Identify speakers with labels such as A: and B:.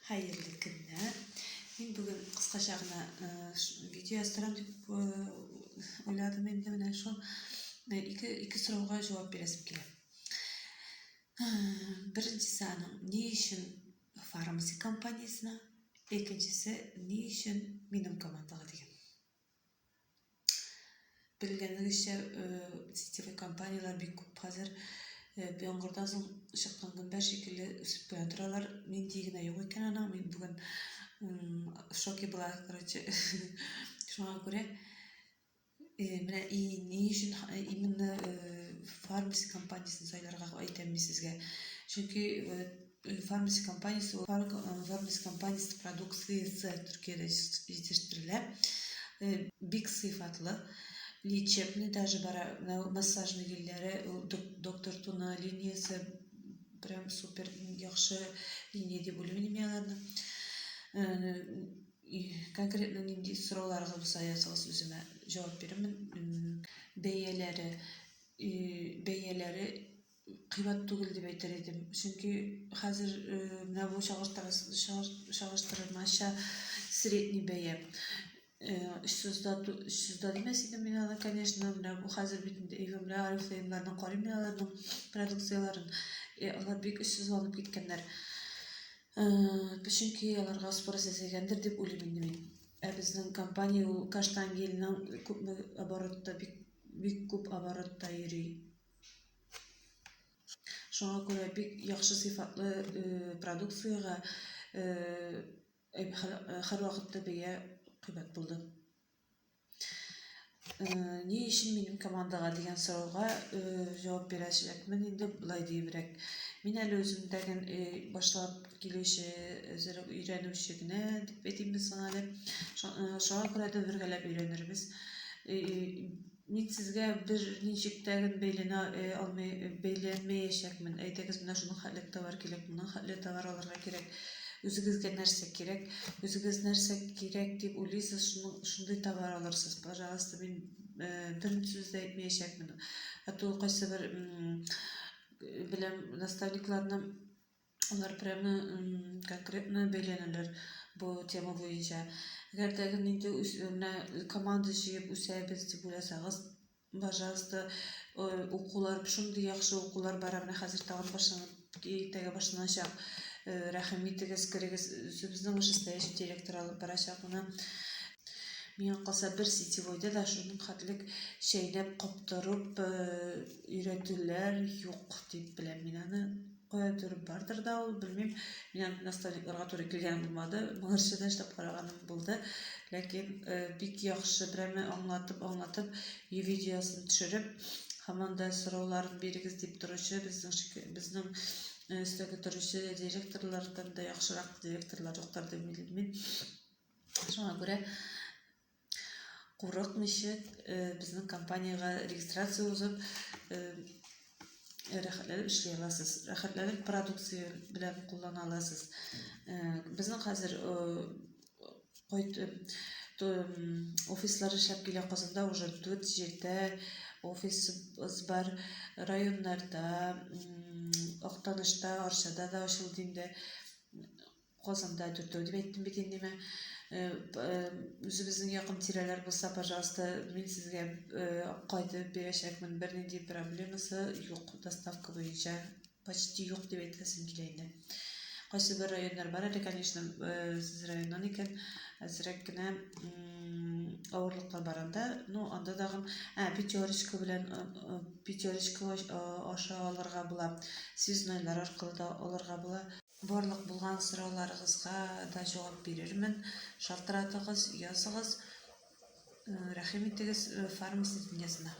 A: Хәерле көннәр. Мин бүген кыскача гына видео яздырам дип уйладым инде менә шул ике сорауга җавап бирәсем килә. Беренчесе аның ни өчен Фармаси компаниясенә, икенчесе ни өчен минем командага дигән. Белгәнегезчә, сетевой компанияләр бик күп хәзер. Яңгырдан соң чыккан гөмбә шикелле үсеп кенә торалар. Нинди генә юк икән аның. Мин бүген в шоке была, короче. Шуңа күрә менә и ни өчен именно Фармаси компаниясен сайларга әйтәм мин сезгә. Чөнки Фармаси компаниясе ул Фармаси компаниясе продукциясе Төркиядә җитештерелә. Бик сыйфатлы. Лечебный даже бара, массажный гельләре, ул доктор Туна линиясе прям супер яхшы линия дип уйлыйм мин аларны. Конкретно нинди сорауларыгыз булса языгыз, үземә җавап бирермен. Бәяләре, бәяләре кыйбат түгел дип әйтер идем. Чөнки хәзер менә бу чагыштырмача средний бәя. 300 да 300 да димәс идем мин аны, конечно. Менә бу хәзер бит инде Эйвон Орифлеймнарның карыйм мин аларның продукцияләрен. Алар бик очсызланып киткәннәр. Чөнки аларга спрос әзәйгәндер дип уйлыйм инде мин. Ә безнең компания ул Каштан гелінің күпме оборотта, бик бик күп оборотта йөри. Шуңа күрә бик яхшы сыйфатлы продукциягә һәрвакытта бәя кыйбат булды. Ни өчен минем командага дигән сорауга җавап бирәчәкмен инде болай диебрәк. Мин әле үзем тәген башлап килүче, әзерәк өйрәнүче генә дип әйтимме соң әле. Шуңа күрә дә бергәләп өйрәнербез. Мин сезгә берничек тә бәйләнә алмый, бәйләнмәячәкмен. Әйдәгез, менә шуның хәтле товар кирәк, моның хәтле товар алырга кирәк. Үзегезгә нәрсә кирәк, үзегез нәрсә кирәк дип уйлыйсыз, шуның шундый товар алырсыз. Пожалуйста, мин бер сүз дә әйтмәячәкмен. А то кайсыбер беләм наставникларны. Алар прямо конкретно бәйләнәләр бу тема буенча. Әгәр дә нинди менә команда җыеп үсәбез дип уйласагыз, пожалуйста, укулар, шундый яхшы укулар бара, менә хәзер тагын башланып, иртәгә башланачак. Рәхим итегез, керегез, үзебезнең вышестоящий директор алып барачак моны. Миңа калса, бер сетевойда да шуның хәтлек чәйнәп, каптырып өйрәтүләр юк дип беләм мин аны. Кая торып бардыр да ул, белмим. Мин андый наставникларга туры килгәнем булмады. Моңарчы да эшләп караганым булды. Ләкин э, бик яхшы прямо аңлатып, аңлатып, видеосын төшереп, һаман да сорауларын бирегез дип торучы безнең безнең э, өстәге торучы директорлардан да яхшырак директорлар юктыр дип уйлыйм мин. Шуңа күрә курыкмыйча э, безнең компаниягә регистрация узып, э, рәхәтләнеп эшли аласыз, рәхәтләнеп продукция белән куллана аласыз. Э, безнең хәзер офислар эшләп килә Казанда уже дүрт җирдә офисыбыз бар, районнарда, Актанышта, Арчада да ачылды инде. Казанда дүртәү дип әйттем бит инде мә. Үзебезнең якын тирәләр булса, пожалуйста, мин сезгә кайтып бирәчәкмен. Бернинди проблемасы юк доставка буенча. Почти юк дип әйтәсем килә инде. Кайсы бер районнар бар әле, конечно, сез районнан икән, әзрәк кенә авырлыклар бар анда. Ну, анда тагын, ә, Пятерочка белән Пятерочка аша алырга була. Связнойлар аркылы да алырга була. Барлык булган сорауларыгызга да җавап бирермен. Шалтыратыгыз, языгыз. Рәхим итегез Фармасис дөньясына.